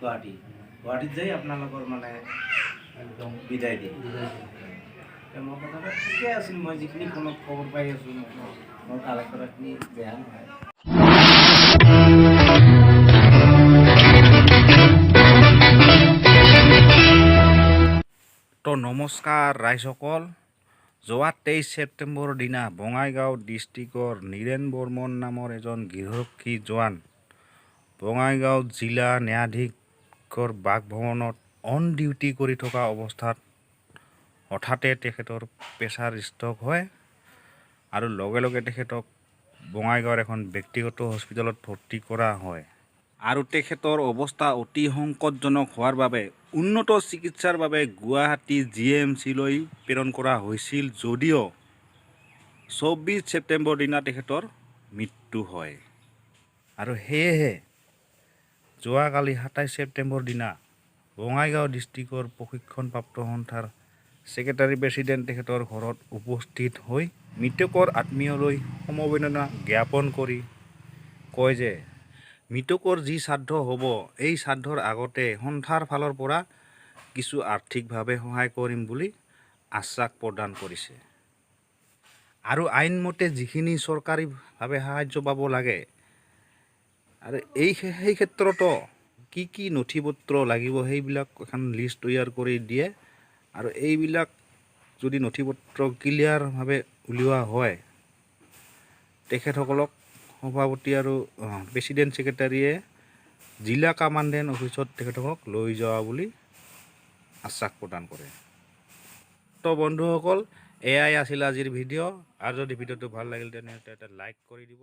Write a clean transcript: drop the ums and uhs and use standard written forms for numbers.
গুৱাহাটী। গুৱাহাটীত যাই আপোনালোকৰ মানে একদম বিদায় দিম। বিদায় দিম। মোৰ কথাটো ঠিকে আছিল। মই যিখিনি ফোনত খবৰ পাই আছোঁ, মোৰ কালেক্ট কৰাখিনি বেয়া নহয়। তো নমস্কাৰ ৰাইজসকল। যোৱা 23 ছেপ্টেম্বৰৰ দিনা বঙাইগাঁও ডিষ্ট্ৰিক্টৰ নীৰেণ বৰ্মন নামৰ এজন গৃহৰক্ষী জোৱান বঙাইগাঁও জিলা ন্যায়াধীশৰ বাসভৱনত অন ডিউটি কৰি থকা অৱস্থাত হঠাতে তেখেতৰ প্ৰেছাৰ ষ্ট্ৰক হয় আৰু লগে লগে তেখেতক বঙাইগাঁৱৰ এখন ব্যক্তিগত হস্পিটেলত ভৰ্তি কৰা হয় আৰু তেখেতৰ অৱস্থা অতি সংকটজনক হোৱাৰ বাবে উন্নত চিকিৎসাৰ বাবে গুৱাহাটী জিএমচিলৈ প্ৰেৰণ কৰা হৈছিল যদিও 24 ছেপ্টেম্বৰ দিনা তেখেতৰ মৃত্যু হয়। আৰু সেয়েহে যোৱাকালি 27 ছেপ্টেম্বৰ দিনা বঙাইগাঁও ডিষ্ট্ৰিক্টৰ প্ৰশিক্ষণপ্ৰাপ্ত সন্থাৰ ছেক্ৰেটাৰী প্ৰেচিডেণ্ট তেখেতৰ ঘৰত উপস্থিত হৈ মৃতকৰ আত্মীয়লৈ সমবেদনা জ্ঞাপন কৰি কয় যে মৃতকৰ যি শ্ৰাদ্ধ হ'ব, এই শ্ৰাদ্ধৰ আগতে সন্থাৰ ফালৰ পৰা কিছু আৰ্থিকভাৱে সহায় কৰিম বুলি আশ্বাস প্ৰদান কৰিছে আৰু আইনমতে যিখিনি চৰকাৰীভাৱে সাহাৰ্য পাব লাগে আৰু সেই ক্ষেত্ৰতো কি কি নথি পত্ৰ লাগিব, সেইবিলাক এখন লিষ্ট তৈয়াৰ কৰি দিয়ে আৰু এইবিলাক যদি নথি পত্ৰ ক্লিয়াৰভাৱে উলিওৱা হয়, তেখেতসকলক সভাপতি আৰু প্ৰেচিডেণ্ট ছেক্ৰেটাৰীয়ে জিলা কামাণ্ডেণ্ট অফিচত তেখেতসকলক লৈ যোৱা বুলি আশ্বাস প্ৰদান কৰে। তো বন্ধুসকল, এয়াই আছিল আজিৰ ভিডিঅ' আৰু যদি ভিডিঅ'টো ভাল লাগিল, তেনেহ'লে এটা লাইক কৰি দিব।